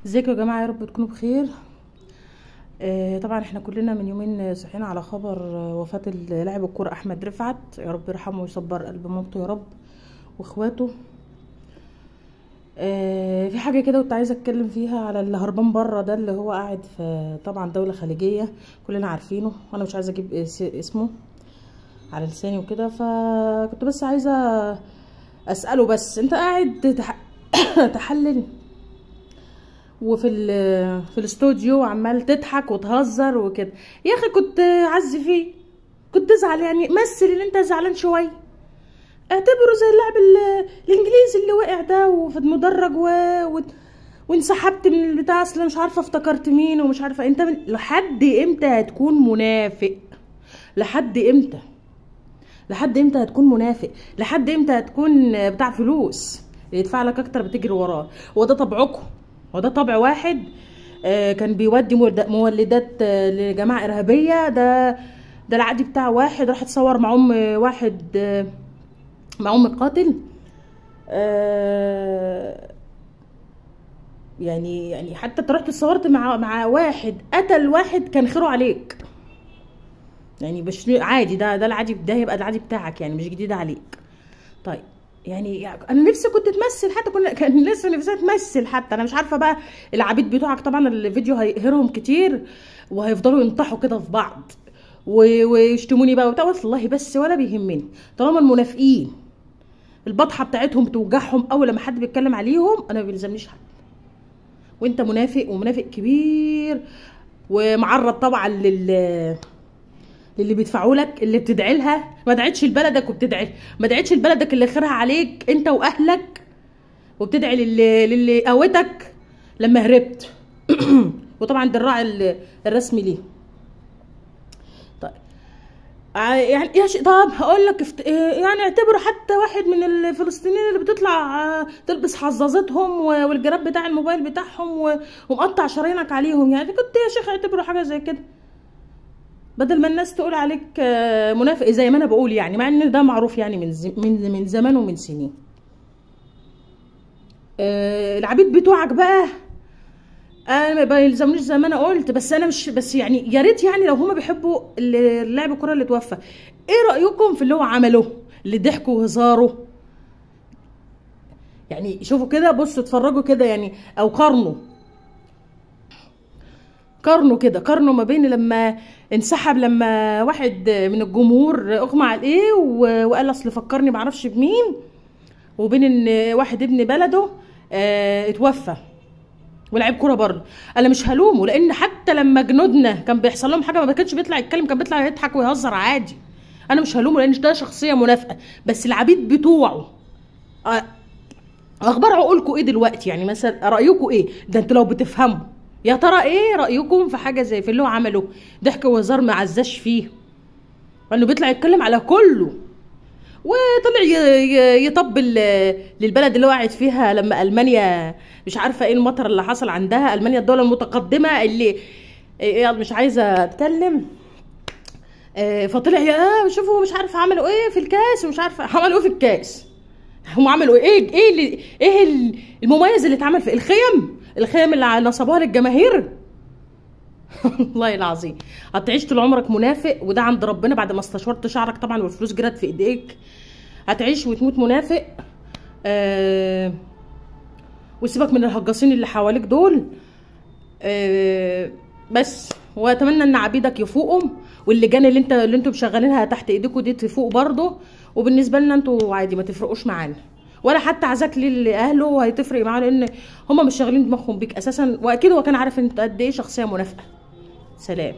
ازيكم يا جماعة؟ يا رب تكونوا بخير. طبعا احنا كلنا من يومين صحينا على خبر وفاه لاعب الكورة احمد رفعت، يا رب يرحمه ويصبر قلب مامته يا رب واخواته. في حاجة كده كنت عايزه اتكلم فيها على اللي هربان بره ده، اللي هو قاعد في طبعا دولة خليجية كلنا عارفينه، وانا مش عايزه اجيب اسمه على لساني وكده، فكنت بس عايزه اساله، بس انت قاعد تحلل وفي في الاستوديو عمال تضحك وتهزر وكده، يا اخي كنت عز فيه، كنت تزعل يعني، مثل ان انت زعلان شوية، اعتبره زي اللاعب الانجليزي اللي وقع ده وفي المدرج وانسحبت من البتاع، اصل مش عارفه افتكرت مين ومش عارفه انت لحد امتى هتكون منافق؟ لحد امتى؟ لحد امتى هتكون منافق؟ لحد امتى هتكون بتاع فلوس اللي يدفع لك اكتر بتجري وراه؟ هو ده طبعكم، هو ده طبع واحد كان بيودي مولدات لجماعة ارهابية، ده العقد بتاع واحد راح اتصور مع ام واحد، مع ام القاتل. يعني حتى انت رحت اتصورت مع واحد قتل واحد كان خيره عليك، يعني مش عادي، ده العادي، ده هيبقى العادي بتاعك يعني، مش جديد عليك. طيب يعني انا نفسي كنت تمثل، حتى كان لسه نفسها تمثل حتى، انا مش عارفه بقى العبيد بتوعك طبعا الفيديو هيقهرهم كتير وهيفضلوا ينطحوا كده في بعض ويشتموني بقى وبتاع، والله بس ولا بيهمني، طالما المنافقين البطحه بتاعتهم بتوجعهم اول لما حد بيتكلم عليهم، انا ما بيلزمنيش حد. وانت منافق ومنافق كبير، ومعرض طبعا للي بيدفعوا لك، اللي بتدعي لها، ما دعيتش لبلدك وبتدعي، ما دعيتش لبلدك اللي خيرها عليك انت واهلك، وبتدعي للي قوتك لما هربت. وطبعا ده الراعي الرسمي ليه. طيب يعني يا طب هقول لك يعني اعتبروا حتى واحد من الفلسطينيين اللي بتطلع تلبس حظاظتهم والجراب بتاع الموبايل بتاعهم ومقطع شرايينك عليهم، يعني كنت يا شيخ اعتبروا حاجة زي كده، بدل ما الناس تقول عليك منافق زي ما انا بقول، يعني مع ان ده معروف يعني من زمان ومن سنين. العبيد بتوعك بقى انا ما بيلزمنيش زي ما انا قلت، بس انا مش بس يعني يا ريت يعني لو هما بيحبوا اللاعب الكره اللي توفى، ايه رايكم في اللي هو عمله، اللي ضحكه وهزاره؟ يعني شوفوا كده، بصوا اتفرجوا كده يعني، او قارنوا كده، قارنوا ما بين لما انسحب، لما واحد من الجمهور اغمى عليه وقال اصل فكرني معرفش بمين، وبين ان واحد ابن بلده اتوفى ولعب كورة برضه. انا مش هلومه، لان حتى لما جنودنا كان بيحصل لهم حاجة ما كانش بيطلع يتكلم، كان بيطلع يضحك ويهزر عادي. انا مش هلومه لان ده شخصية منافقه، بس العبيد بتوعه اخبار عقولكم ايه دلوقتي؟ يعني مثلا رايكم ايه؟ ده انتوا لو بتفهموا يا ترى ايه رايكم في حاجة زي في اللي هو عمله؟ ضحك وهزار ما عزاش فيه، لانه بيطلع يتكلم على كله، وطلع يطبل للبلد اللي هو قاعد فيها لما المانيا مش عارفه ايه المطر اللي حصل عندها، المانيا الدولة المتقدمة اللي مش عايزه اتكلم، فطلع يا شوفوا مش عارفه عملوا ايه في الكاس، ومش عارفه عملوا ايه في الكاس، هم عملوا ايه؟ ايه اللي ايه المميز اللي اتعمل في الخيم اللي نصبوها للجماهير؟ والله العظيم هتعيش طول عمرك منافق، وده عند ربنا بعد ما استشورت شعرك طبعا والفلوس جرت في ايديك، هتعيش وتموت منافق. وسيبك من الهجاصين اللي حواليك دول، بس. واتمنى ان عبيدك يفوقوا، واللجان اللي انتوا مشغلينها تحت ايديكوا دي تفوق برضه. وبالنسبة لنا انتوا عادي ما تفرقوش معانا، ولا حتى عزاك لاهله هيتفرق معاه، لان هما مش شاغلين دماغهم بيك اساسا، واكيد هو كان عارف انت قد ايه شخصية منافقه. سلام.